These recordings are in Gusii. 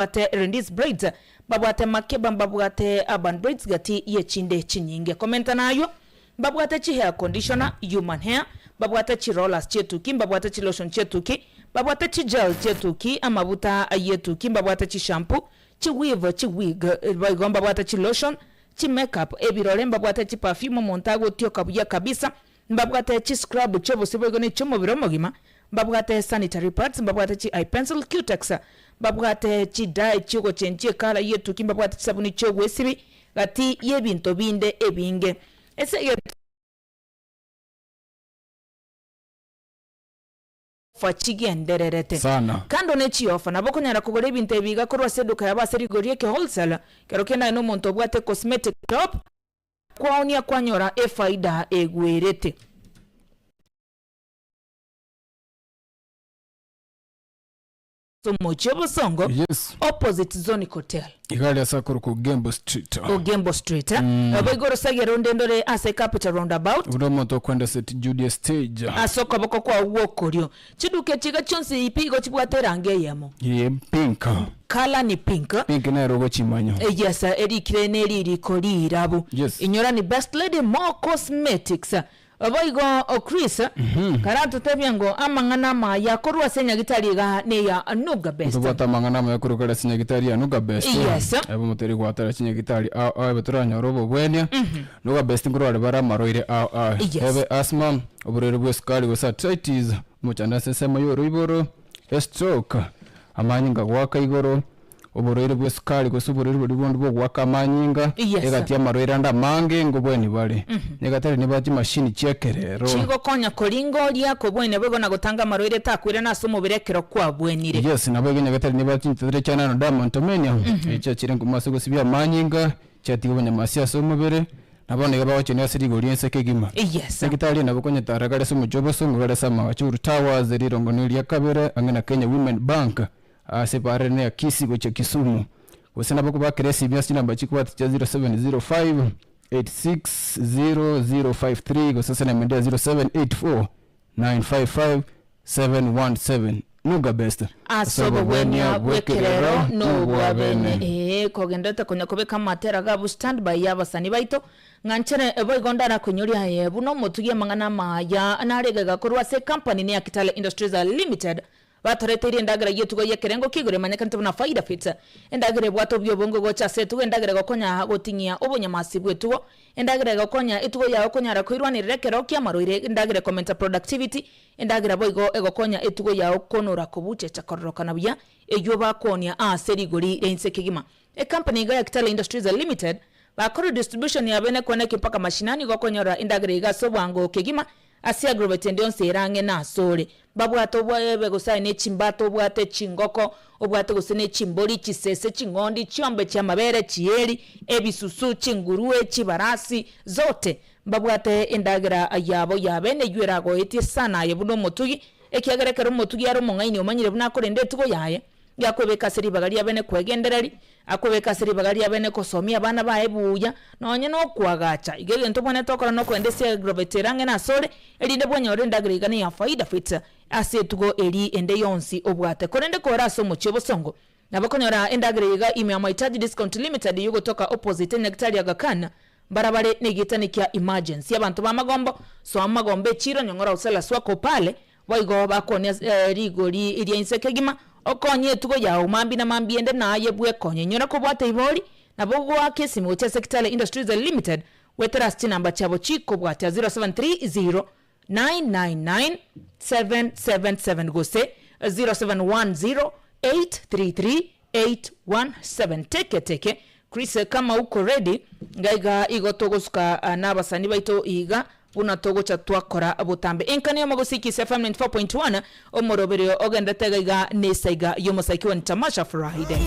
Mbabwate Rendiz Braids, mbabwate Makeba, mbabwate Urban Braids gati y'echinde chinyinge. Komenta naywo, mbabwate chihair conditioner, human hair, mbabwate chirollers chi'etuki, mbabwate chilotion chi'etuki, mbabwate chigel chi'etuki, amabuta y'etuki, mbabwate chishampoo, chiweave, chiwig, boigo mbabwate chilotion, chimakeup, ebirore, mbabwate chiperfume omonto agotioka buya kabisa, Mbabwate chiscrub chi'obosio boigo ne chi'omobere omogima, mbabwate sanitary pads, mbabwate chi eye pencil, cutex, mbabwate chi dye chi'ogochenchia ekala y'etuki, mbabwate chisabuni chi'ogwesibi, gati y'ebinto binde ebinge. Ase egento Ofa chigendererete. Sana. Kando ne chiofa, nabo okonyara kogora ebinto ebi iga korwa ase eduka yabo ase rigori ri'eke wholesale, kero kende aye nomonto obwate cosmetic shop, Kwaonia kwanyora efaida egwerete. Ase omochie obosongo Yes. opposite Zonic Hotel. Iga aria ase akorokwa Ogembo Street. Ogembo Street. Nabo igo orosagi ronde ndore ase Capital Roundabout. Buna omonto okwenda St. Jude Stage. Ase okoboko kwao gw'okorio. Chiduka echi iga chionsi pi igo chibwate erangi eyemo. Ye pink. Colour ni pink. Pink nero ogochimanya. Yes, erikire ne ririko rirabu. Yes. Inyora ni Best Lady More Cosmetics. Boigo Chris, karatotebia ngo amang'ana amaya korwa ase nyagitari iga neya Nuga Best. Ntobwate amang'ana amaya korwa kare ase nyagitari ya Nuga Best. Yes. Ebe moteri gwatara chinyagitari ao ao ebe toranyore obobwenia. Nuga Best nkorware bare amarwaire ao ao. Yes. Ebe asthma, oborwaire bwa esukari gose arthritis, omochando ase ensemo ya oroiboro, estroke, amanyinga goaka igoro, oborwaire bw'esukari gose oborwaire boria bonde bw'ogoaka amanyinga, Yes. egati y'amarwaire ande amange ngobweni bare. Nyagatari niba chimashini chi'ekerero. Chigokonya koringoria, kobwenia boigo na gotanga amarwaire takoirana ase omobere ekero kwabwenire. Yes, nabo iga Nyagatari niba chintetere chia Nano Diamond Tomenia, echiachire nkuma ase gosibia amanyinga, chiatiga obonyamasi ase omobere, Na bono iga bagochenia ase rigori ri'ense kegima. Yes. Nyagetari nabo konyetara gare ase omochie obosongo gare ase amagacho Uhuru Towers, rirongo neria kabere ang'e na Kenya Women Bank, ase epaara ere neya Kisii gochia Kisumu. Gose nabo kobakera esimi ase chinamba chikobwatia chia 0705 860053 gose ase enamba ende ya 0784 955 717. Nuga best. Ase obogwenia bw'ekerero nobwa bene. Ee, kogenderete konya kobeka amatera gabu standby y'abasani baito, ng'a nchere boigo ndarakoinyorie aye buna omotugi amang'ana amaya narege iga korwa ase ecompany ne ya Kitale Industries Limited batoreteire endagera y'etugo y'ekerengo kia igoro emanyekanete buna Faida Feeds. Endagera ebwate obuya obonge gocha ase etugo, endagera egokonya goting'ia obonyamasi bw'etugo, endagera egokonya etugo yao konyara koirwanerera ekero ki'amarwaire, endagera ekomenta productivity, Endagera boigo egokonya etugo yao konora kobuchecha kororokana buya, eyio bakoonia aase rigori ria inse kegima. Ecompany iga ya Kitale Industries Limited bakorire distribution ya bene kweneki mpaka mashinani gokonyora endagera iga ase obwango kegima ase agrovet ende yonsi ere ang'e nasore. Mbabwate obwaebe gose aye ne chimbata obwate chingoko obwate gose ne chimbori chisese ching'ondi chiombe chiamabere chieri ebisusu chingurue chibarasi zote Mbabwate endagera yabo ya bene eyio eragoetie sana aye buna omotugi, ekiagera ekero omotugi are omong'aini omanyire buna akorenda etugo yaye, nigo akwebeka ase ribaga ria bene kwegendereria, akwebeka ase ribaga ria bene kosomia abana baye buya, nonye nokoagacha. Igo egento obwenerete gokora nokogenda ase agrovet ere ang'e nasore, erinde bwenyore endagera iga neya faida feeds ase etugo eri ende yonsi obwate. Korende kore ase omochie obosongo, nabo okonyora endagera eye iga ime ya Mahitaji Discount Limited eyio gotoka opposite enyagitari ya Aga Khan, Mbarabare negetani kia emergency. Abanto b'amagombo, soa amagombo echiro, nyong'ora gose laswa pale, boigo bakoonia rigori ria inse kegima, okonye etugo yao mambia na mambia ende naye bwekonye. Inyora kobwata ibori, nabo goaka esimi gochia ase Kitale Industries Limited goetera ase chinamba chiabo chikobwatia 0730 999 777 gose 0710 833 817 Teke teke Chris kama uko ready ngaiga igo togosuka na abasani baito iga buna togocha twakora botambe Enkani y'Omogusii Kiss FM 94.1 omoroberio ogenderete iga iga nesaiga y'omosaiki one Tamasha Friday.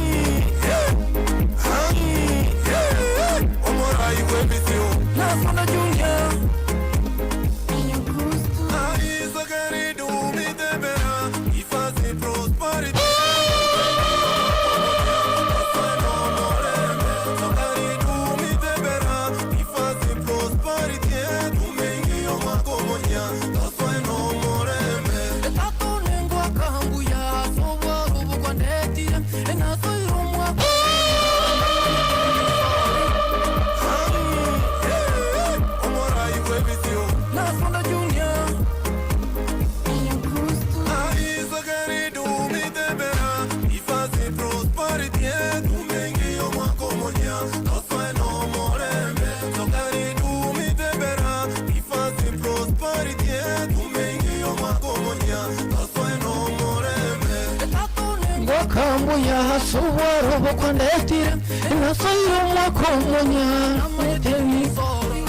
Omwaka mbuya ase obwaro bokwandetire, Nasoire omwaka omonya namanyete ninsore.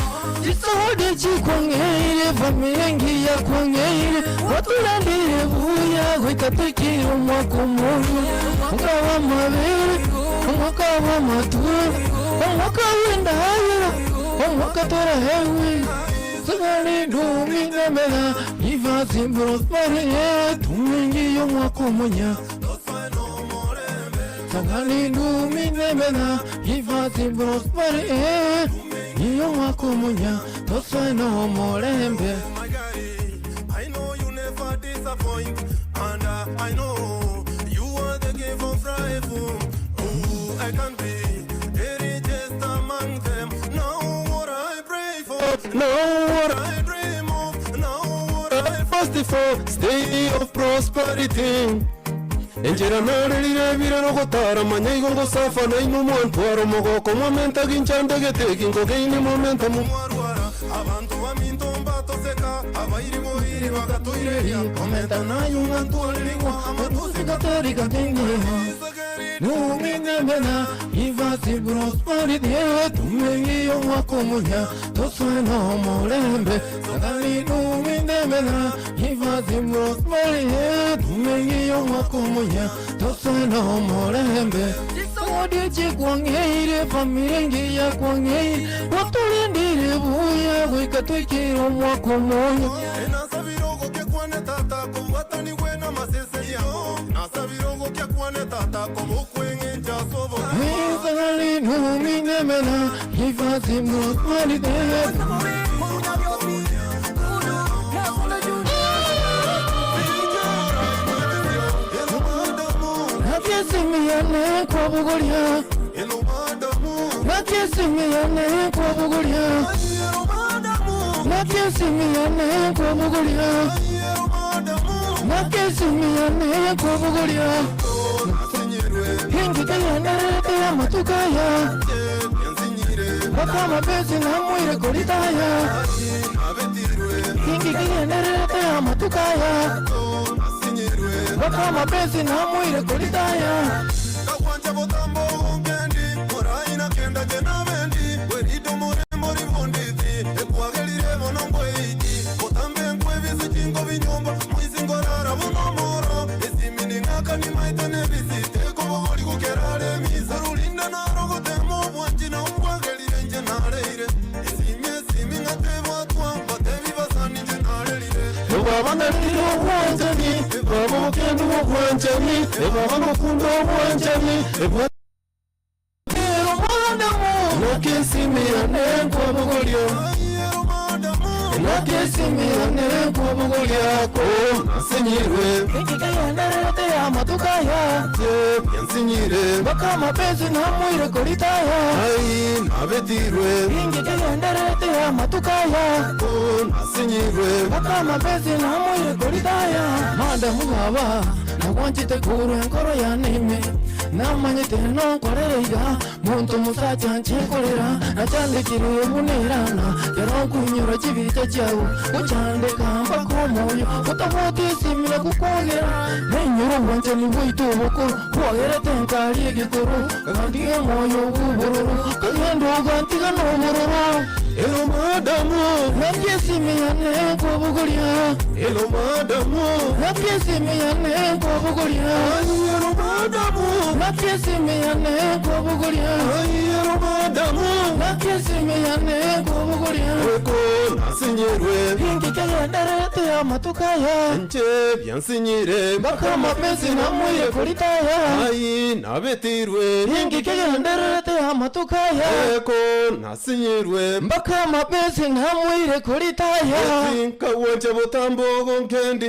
Chisawadi chikwang'eire, efamiri engiya kwang'eire, Gwatorendire buya goika toikire omwaka omonya. Omwaka bw'amabere, omwaka bw'amatunda, omwaka bw'endagera, omwaka toraegwe. Sang'ani ndumi nemera, Ivasi prosperity, tumingi y'omwaka omonya. Sang'ani ndumi nemera, Ivasi prosperity, y'omwaka omonya, tosoe n'omorembe. My guy, I know you never disappoint, and I know you are the giver of life. Oh, I can be the richest among them. Now what I pray for, Now what I dream of, now what I I fast for, stay of prosperity. Enchera narerire ebirero gotara manya igo ngosafa naino mwantwara omogoko mwamenta ginchandegete gingogeine mwamenta mu mwarwara abantu baminto mbatoseka abairi boiri bagatoireria Komenta nayo ngantwarerigwa, amatusi gatari gatengeha. isageri Numinemena, ivasi prosperity, tumengi y'omwaka omunya, tosoe n'omurembe. Sang'ani numinemena, ivasi prosperity, tumengi y'omwaka omunya, tosoe n'omurembe. Chisawadi chikwang'eire, famiri engiya kwang'eire, waturindire buya goika toikire omwaka omonya. Nasabirogo kekwane tata kobwataniwe n'amasese yao nasabirogo kekwane tata kobokweng'encha sobo Sang'ani numinemena, ivasi prosperity. Nakyesimiyane kwabugulia, nakyesimiyane kwabugulia, nakyesimiyane kwabugulia, nakyesimiyane kwabugulia. Hingike yanderete amatukaya, bakama bezi namwire kolitaya. Hingike yanderete amatukaya, bakama bezi namwire kolitaya. Kakwanja botambo gongendi moraina kenda jenabendi werido murembo ribunditi ekwagerire bonongo eiti botambe nkwebisi chingo binyomba mwisingorara bunomoro esimini ng'aka nimaite nebisite kobogori gukerare emisa rulinda narogotema obwanchi na obwagerire nje nareire esimi esimi ng'atebwatwa batebi basani nje narerire Baba narire obwanchani baba obukendu obwanchani baba ngokunda obwanchani nakesimiane nkwabogoria nakesimiane nkwabogoria ko nasinyirwe Hingike yanderete amatukaya, yansinyire bakama bezi namwire kolitaya. ai nabetirwe Hingike yanderete amatukaya. ko nasinyirwe Bakama bezi namwire kolitaya. Madamu baba nagwanchite kurwa enkoro yanime namanyete nonkorereiga muntu musacha nchenkorera nachandikire bunerana kero nkuinyora chibicha chiao guchandika mpaka omoyo gutabotisimire gukwogera nenyora obwanchani bwaitu obukuru bwagerete nkari egekoro kagantiga omoyo bw'obororo kagenda ogantiga n'obororo elo madamu nakyesimiyane nkobugulia elo madamu nakyesimiyane nkobugulia elo madamu nakyesimiyane nkobugulia elo madamu nakyesimiyane nkobugulia eko nasinyirwe ingikegenderete amatukaya nje byansinyire bakamapesi namwire kulitaya ai nabetirwe ingikegenderete amatukaya eko nasinyirwe mpaka amapesi namwire kulitaya nkawonje butambo gonkendi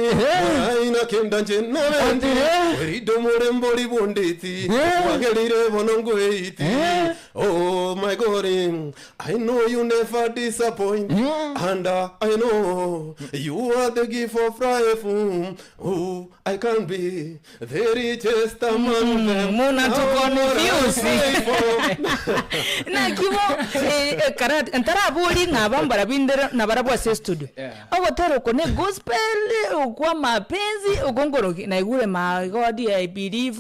aina kenda nje nabendi Eh. erido murembo libunditi Eh. wagelire bonongo eiti Eh. oh. Oh my God, I know you never disappoint, and I know you are the gift of life. Oh, I can be the richest among them. Muna Now tukonfuse. I pray for. Naki bo eh, eh, kara ntarabori ng'a abambara bindere nabarabwo ase estudio. Yeah. Ogotera oko ne gospel, okwa mapenzi, oko nkoroki naigure my God I believe,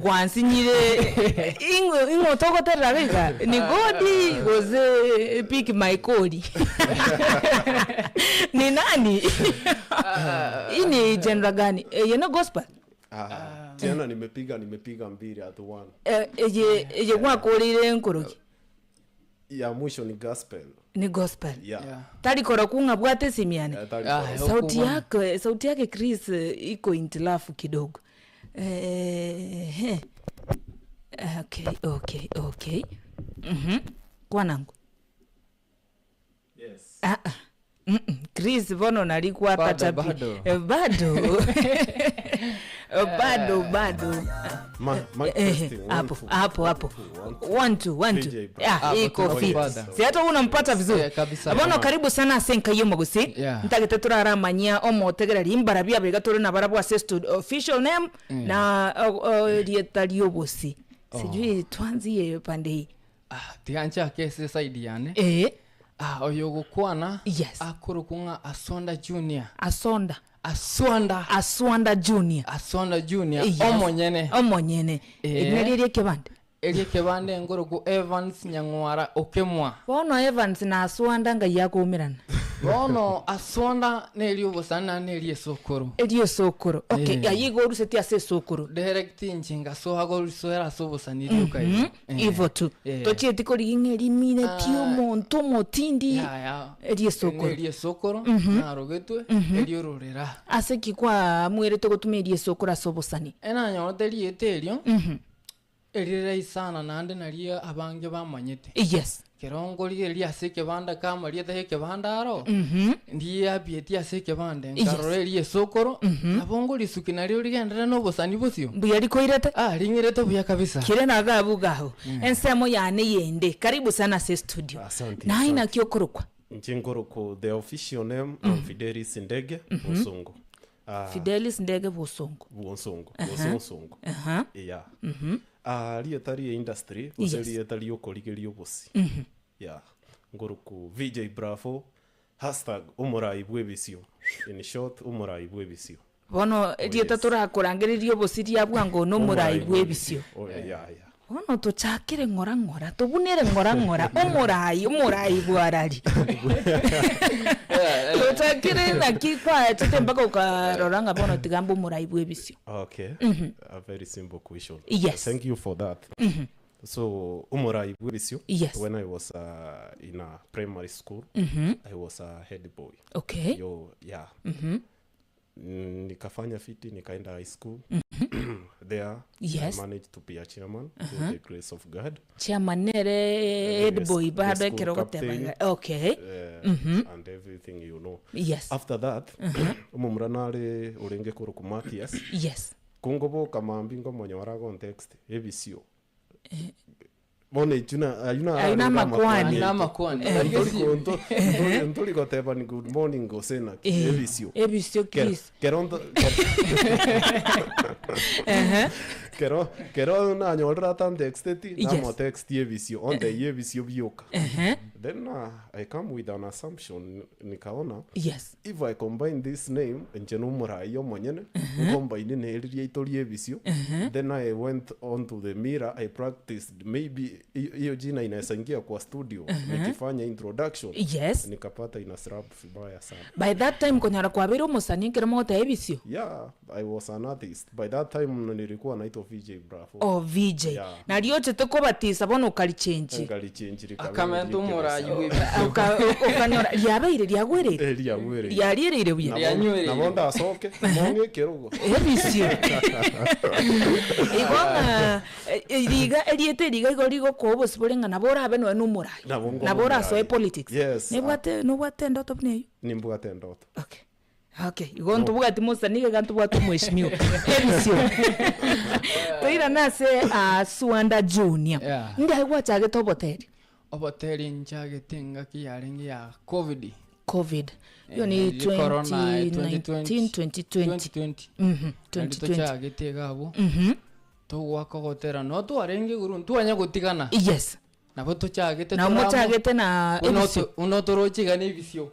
gwansinyire ing'o ing'o togoterera iga iga? Ni God gose pick my kori ni nani? Hii ni genre gani? Eye ne gospel? Ah, tena nimepiga nimepiga mbili at one. Eh, eye eye gwakoreire nkoroki? Ya mwisho ni gospel. Ni gospel. Yeah. Yeah. Tari korokwa ng'a bwate esimiane. Eh, tari Ah, korokwa. Sauti Okubona. yake sauti yake Chris eh, iko intilafu kidogo. Eh, okay, okay, okay. Mhm. Kwanangu. Yes. Ah, ah. Mm -mm. Chris bono nari kwatacha Bado, pi. bado. Eh, bado. Eh, bado bado. Ma, mic Eh, testing, one, hapo two, hapo one, hapo two, one, two. one two one two DJ Bra. Ah, Hapo iko fit tunakupata. si hata unampata vizuri Yeah, kabisa. bono karibu sana ase enka ya omogusi Yeah. ntagete toraramanyia omotegereri mbarabia abaiga tore nabarabwo ase studio official name na uh, uh, rieta ria obosi sijui twanzie pande hii Ah, tiga nchake ase eside yane eh ah, oyo ogokwana Yes. akorokwa ng'a asonda junior asonda aswanda aswanda junior aswanda junior Yes. omonyene omonyene Eh. erina riria ekebande erie ekebande nkorokwa evans nyang'wara okemwa bono evans na aswanda ngai akoumerana bono aswanda neri obosani naende neri esokoro erio esokoro okay Eh. aye igo orusetie ase esokoro direct inche ngasoa gosoera ase obosani rioka igo Eh. ivo tu Eh. tochieti korigia ng'a erimineti Ah. omonto omotindi Ya, ya. Erio esokoro. Neri esokoro narogetwe erio ororera Ase ki kwamwerete gotumia erio esokoro ase obosani? Enanyorete rieta erio erire raisana naende nario abange bamanyete. Yes. Ekero nkorigereria ase ekebanda kama rieta ya ekebanda aro, ndiabieti ase ekebanda nkarora eria esokoro, nabo nkorisuki nario rigenderere na obosani bosio. Mbuya rikoirete? Ah, ring'irete buya kabisa. Kere naga abwo iga abwo. Ensemo yane eyende. Karibu sana ase estudio. Asante, Naye asante. naki okorokwa? Inche nkorokwa the official name I'm Fidelis Ndege Bosongo. Ah, Fidelis Ndege Bosongo. Bosongo, Bosonsongo. Aha. Yeah. Ah, rieta rie industry gose Yes. rieta riokorigeria obosi. Yeah. Nkorokwa VJ Bravo hashtag omorai bw'ebisio. In short omorai bw'ebisio. Bono rieta yes. torakorangereria obosi ria bwango nomorai bw'ebisio. Oh, yeah, yeah. Bono tochakere ng'ora ng'ora, tobunere ng'ora ng'ora, omorai, omorai bwarari. Tochakere naki kwaachete mpaka okarora ng'a bono tiga mbe omorai bw'ebisio. Okay. A very simple question. Yes. Thank you for that. So, omorai bw'ebisio, Yes. when I was uh, in a primary school, I was a head boy. Okay. Yo, yeah. Mm, nikafanya fiti nikaenda high school there Yes. i managed to be a chairman through the grace of god Chairman nere head The boy the bado school ekero captain. goteba iga. Okay. uh, and everything you know Yes. after that omomura nare orenge korokwa Mathias Yes. kongoboka mambia ngomonyora agontext ebisio bono echio na ayio naro Ayio arenge namakwani. amakwani Ayio aito. namakwani. Ntori ko- nto- ntori- ntori goteba ni good morning gose naki Eh, ebisio Ebisio Kero- Chris. kero nto- kero- kero kero nanyorire atantexteti Yes. namotexti ebisio ontebie ebisio bioka Ehe. then uh, i come with an assumption nikaona Yes. if i combine this name inche nomorai omonyene nkombaine na eri riaito ria ebisio then i went on to the mirror i practiced maybe hiyo hiyo jina inaweza ingia kwa studio nikifanya introduction Yes. nikapata ina slap vibaya sana By that time konyora kwabeire omosani ekero mogoteba ebisio. yeah i was an artist by that time nilikuwa naitwa vj bravo Oh VJ. Yeah. Nario ochete kobatisa bono okarichenji. nkarichenji rikaba Akamenta omorai rikebesa. bw'ebisio. Oka- okanyora riabeire riagwereire. Eh, riagwereire. Riariereire buya. Nabo- Rianywereire. nabo ndasoke mong'e ekerogo Ebisio. Igo ng'a eh, riga erieta eriga igo rigokoa obosibore ng'a nabo orabe nonya na omorai. Nabo ngoba Nabo orasoe omorai. politics. Yes. Nebwate nobwate endoto buna eyio? Nimbwate endoto. Okay. Okay. Igo ntobwati mosani iga ntobwate omweshimiwa. Ebisio. Toirane ase ah, Swanda Junior. Yeah. Ndiaye gwachagete oboteri. Oboteri nchagete engaki yarenge ya covid. Covid. Iyo ni Eh, corona, eh, 2019 2020. 2020. Mhm, Nari 2020. tochagete iga abwo Mhm. togoaka ogotera no twarenge igoro ntwanya gotigana Yes. nabo tochagete Na toramo, mochagete na buna ebisio. oto- buna otoroche iga na ebisio.